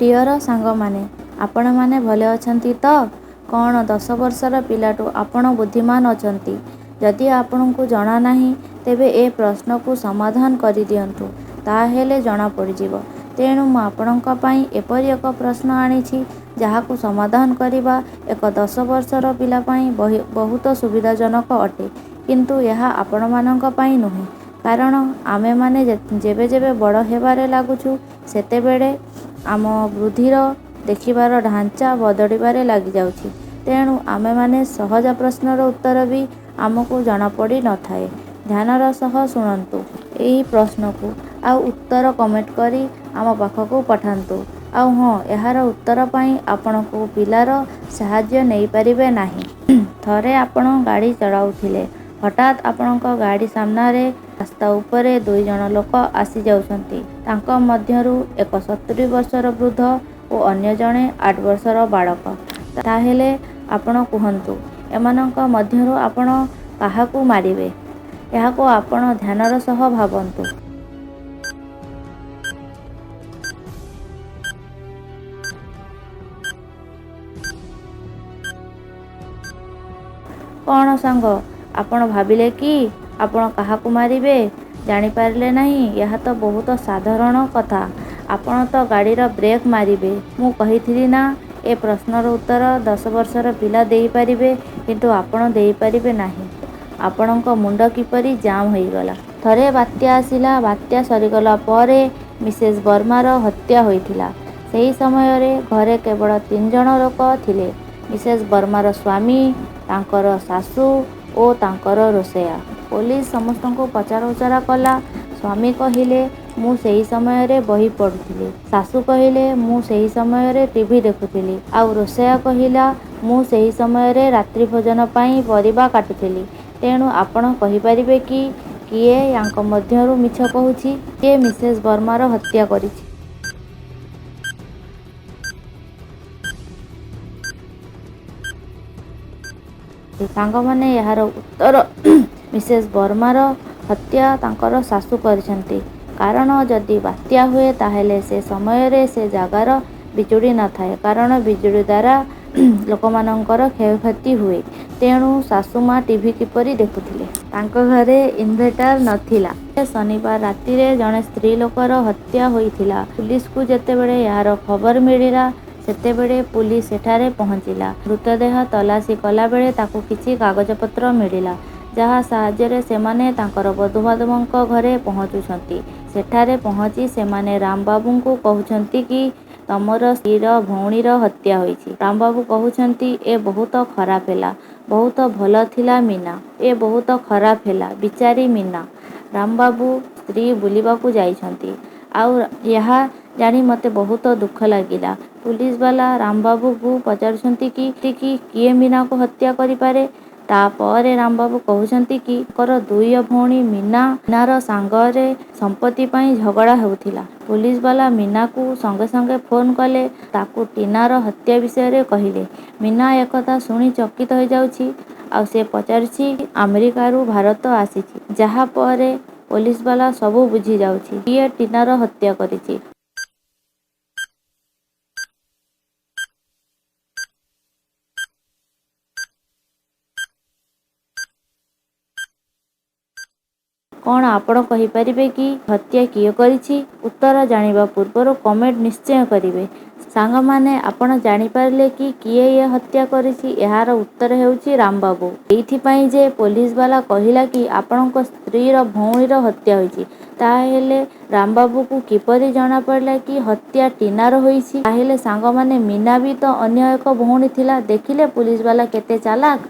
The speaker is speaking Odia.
ଡିଅର ସାଙ୍ଗମାନେ, ଆପଣମାନେ ଭଲ ଅଛନ୍ତି ତ? କ'ଣ 10 ବର୍ଷର ପିଲାଠୁ ଆପଣ ବୁଦ୍ଧିମାନ ଅଛନ୍ତି? ଯଦି ଆପଣଙ୍କୁ ଜଣା ନାହିଁ, ତେବେ ଏ ପ୍ରଶ୍ନକୁ ସମାଧାନ କରିଦିଅନ୍ତୁ, ତାହେଲେ ଜଣାପଡ଼ିଯିବ। ତେଣୁ ମୁଁ ଆପଣଙ୍କ ପାଇଁ ଏପରି ଏକ ପ୍ରଶ୍ନ ଆଣିଛି, ଯାହାକୁ ସମାଧାନ କରିବା ଏକ 10 ବର୍ଷର ପିଲା ପାଇଁ ବହୁତ ସୁବିଧାଜନକ ଅଟେ, କିନ୍ତୁ ଏହା ଆପଣମାନଙ୍କ ପାଇଁ ନୁହେଁ। କାରଣ ଆମେମାନେ ଯେବେ ଯେବେ ବଡ଼ ହେବାରେ ଲାଗୁଛୁ, ସେତେବେଳେ ଆମ ବୁଦ୍ଧିର ଦେଖିବାର ଢାଞ୍ଚା ବଦଳିବାରେ ଲାଗିଯାଉଛି। ତେଣୁ ଆମେମାନେ ସହଜ ପ୍ରଶ୍ନର ଉତ୍ତର ବି ଆମକୁ ଜଣାପଡ଼ିନଥାଏ। ଧ୍ୟାନର ସହ ଶୁଣନ୍ତୁ ଏହି ପ୍ରଶ୍ନକୁ, ଆଉ ଉତ୍ତର କମେଣ୍ଟ କରି ଆମ ପାଖକୁ ପଠାନ୍ତୁ। ଆଉ ହଁ, ଏହାର ଉତ୍ତର ପାଇଁ ଆପଣ କେଉଁ ପିଲାର ସାହାଯ୍ୟ ନେଇପାରିବେ ନାହିଁ। ଥରେ ଆପଣ ଗାଡ଼ି ଚଳାଉଥିଲେ। ହଠାତ୍ ଆପଣଙ୍କ ଗାଡ଼ି ସାମ୍ନାରେ ରାସ୍ତା ଉପରେ ଦୁଇଜଣ ଲୋକ ଆସିଯାଉଛନ୍ତି। ତାଙ୍କ ମଧ୍ୟରୁ ଏକ 70 ବର୍ଷର ବୃଦ୍ଧ ଓ ଅନ୍ୟ ଜଣେ 8 ବର୍ଷର ବାଳକ। ତାହେଲେ ଆପଣ କୁହନ୍ତୁ, ଏମାନଙ୍କ ମଧ୍ୟରୁ ଆପଣ କାହାକୁ ମାରିବେ? ଏହାକୁ ଆପଣ ଧ୍ୟାନର ସହ ଭାବନ୍ତୁ। କ'ଣ ସାଙ୍ଗ, ଆପଣ ଭାବିଲେ କି ଆପଣ କାହାକୁ ମାରିବେ? ଜାଣିପାରିଲେ ନାହିଁ? ଏହା ତ ବହୁତ ସାଧାରଣ କଥା। ଆପଣ ତ ଗାଡ଼ିର ବ୍ରେକ୍ ମାରିବେ। ମୁଁ କହିଥିଲି ନା, ଏ ପ୍ରଶ୍ନର ଉତ୍ତର 10 ବର୍ଷର ପିଲା ଦେଇପାରିବେ, କିନ୍ତୁ ଆପଣ ଦେଇପାରିବେ ନାହିଁ। ଆପଣଙ୍କ ମୁଣ୍ଡ କିପରି ଜାମ୍ ହୋଇଗଲା। ଥରେ ବାତ୍ୟା ଆସିଲା। ବାତ୍ୟା ସରିଗଲା ପରେ ମିସେସ୍ ବର୍ମାର ହତ୍ୟା ହୋଇଥିଲା। ସେହି ସମୟରେ ଘରେ କେବଳ ତିନିଜଣ ଲୋକ ଥିଲେ, ମିସେସ୍ ବର୍ମାର ସ୍ୱାମୀ, ତାଙ୍କର ଶାଶୁ ଓ ତାଙ୍କର ରୋଷେୟା। ପୋଲିସ ସମସ୍ତଙ୍କୁ ପଚରାଉଚରା କଲା। ସ୍ୱାମୀ କହିଲେ, ମୁଁ ସେହି ସମୟରେ ବହି ପଢ଼ୁଥିଲି। ଶାଶୁ କହିଲେ, ମୁଁ ସେହି ସମୟରେ ଟିଭି ଦେଖୁଥିଲି। ଆଉ ରୋଷେୟା କହିଲା, ମୁଁ ସେହି ସମୟରେ ରାତ୍ରି ଭୋଜନ ପାଇଁ ପରିବା କାଟୁଥିଲି। ତେଣୁ ଆପଣ କହିପାରିବେ କି କିଏ ୟାଙ୍କ ମଧ୍ୟରୁ ମିଛ କହୁଛି? କିଏ ମିସେସ୍ ବର୍ମାର ହତ୍ୟା କରିଛି? ସାଙ୍ଗମାନେ, ଏହାର ଉତ୍ତର ମିସେସ୍ ବର୍ମାର ହତ୍ୟା ତାଙ୍କର ଶାଶୁ କରିଛନ୍ତି। କାରଣ ଯଦି ବାତ୍ୟା ହୁଏ, ତାହେଲେ ସେ ସମୟରେ ସେ ଜାଗାର ବିଜୁଳି ନଥାଏ। କାରଣ ବିଜୁଳି ଦ୍ୱାରା ଲୋକମାନଙ୍କର କ୍ଷୟକ୍ଷତି ହୁଏ। ତେଣୁ ଶାଶୁ ମା ଟିଭି କିପରି ଦେଖୁଥିଲେ? ତାଙ୍କ ଘରେ ଇନଭେଟର ନଥିଲା। ଶନିବାର ରାତିରେ ଜଣେ ସ୍ତ୍ରୀ ଲୋକର ହତ୍ୟା ହୋଇଥିଲା। ପୁଲିସକୁ ଯେତେବେଳେ ଏହାର ଖବର ମିଳିଲା, ସେତେବେଳେ ପୁଲିସ ସେଠାରେ ପହଞ୍ଚିଲା। ମୃତଦେହ ତଲାସି କଲାବେଳେ ତାକୁ କିଛି କାଗଜପତ୍ର ମିଳିଲା, ଯାହା ସାହାଯ୍ୟରେ ସେମାନେ ତାଙ୍କର ବନ୍ଧୁବାନ୍ଧବଙ୍କ ଘରେ ପହଞ୍ଚୁଛନ୍ତି। ସେଠାରେ ପହଞ୍ଚି ସେମାନେ ରାମବାବୁଙ୍କୁ କହୁଛନ୍ତି କି ତମର ସ୍ତ୍ରୀର ଭଉଣୀର ହତ୍ୟା ହୋଇଛି। ରାମବାବୁ କହୁଛନ୍ତି, ଏ ବହୁତ ଖରାପ ହେଲା, ବହୁତ ଭଲ ଥିଲା ମୀନା। ଏ ବହୁତ ଖରାପ ହେଲା, ବିଚାରୀ ମୀନା। ରାମବାବୁ ସ୍ତ୍ରୀ ବୁଲିବାକୁ ଯାଇଛନ୍ତି, ଆଉ ଏହା ଜାଣି ମୋତେ ବହୁତ ଦୁଃଖ ଲାଗିଲା। ପୁଲିସ ବାଲା ରାମବାବୁକୁ ପଚାରୁଛନ୍ତି କି କିଏ ମୀନାକୁ ହତ୍ୟା କରିପାରେ? ତାପରେ ରାମବାବୁ କହୁଛନ୍ତି କି ତାଙ୍କର ଦୁଇ ଭଉଣୀ ମୀନାର ସାଙ୍ଗରେ ସମ୍ପତ୍ତି ପାଇଁ ଝଗଡ଼ା ହେଉଥିଲା। ପୁଲିସ ବାଲା ମୀନାକୁ ସଙ୍ଗେ ସଙ୍ଗେ ଫୋନ୍ କଲେ, ତାକୁ ଟିନାର ହତ୍ୟା ବିଷୟରେ କହିଲେ। ମୀନା ଏକଥା ଶୁଣି ଚକିତ ହୋଇଯାଉଛି, ଆଉ ସେ ପଚାରୁଛି ଆମେରିକାରୁ ଭାରତ ଆସିଛି। ଯାହା ପରେ ପୋଲିସ ବାଲା ସବୁ ବୁଝିଯାଉଛି କିଏ ଟିନାର ହତ୍ୟା କରିଛି। କ'ଣ ଆପଣ କହିପାରିବେ କି ହତ୍ୟା କିଏ କରିଛି? ଉତ୍ତର ଜାଣିବା ପୂର୍ବରୁ କମେଣ୍ଟ ନିଶ୍ଚୟ କରିବେ। ସାଙ୍ଗମାନେ, ଆପଣ ଜାଣିପାରିଲେ କି କିଏ ଏ ହତ୍ୟା କରିଛି? ଏହାର ଉତ୍ତର ହେଉଛି ରାମବାବୁ। ଏଇଥିପାଇଁ ଯେ ପୋଲିସ ବାଲା କହିଲା କି ଆପଣଙ୍କ ସ୍ତ୍ରୀର ଭଉଣୀର ହତ୍ୟା ହୋଇଛି, ତାହେଲେ ରାମବାବୁକୁ କିପରି ଜଣାପଡ଼ିଲା କି ହତ୍ୟା ଟିନାର ହୋଇଛି? ତାହେଲେ ସାଙ୍ଗମାନେ, ମୀନା ବି ତ ଅନ୍ୟ ଏକ ଭଉଣୀ ଥିଲା। ଦେଖିଲେ ପୋଲିସ ବାଲା କେତେ ଚାଲାକ।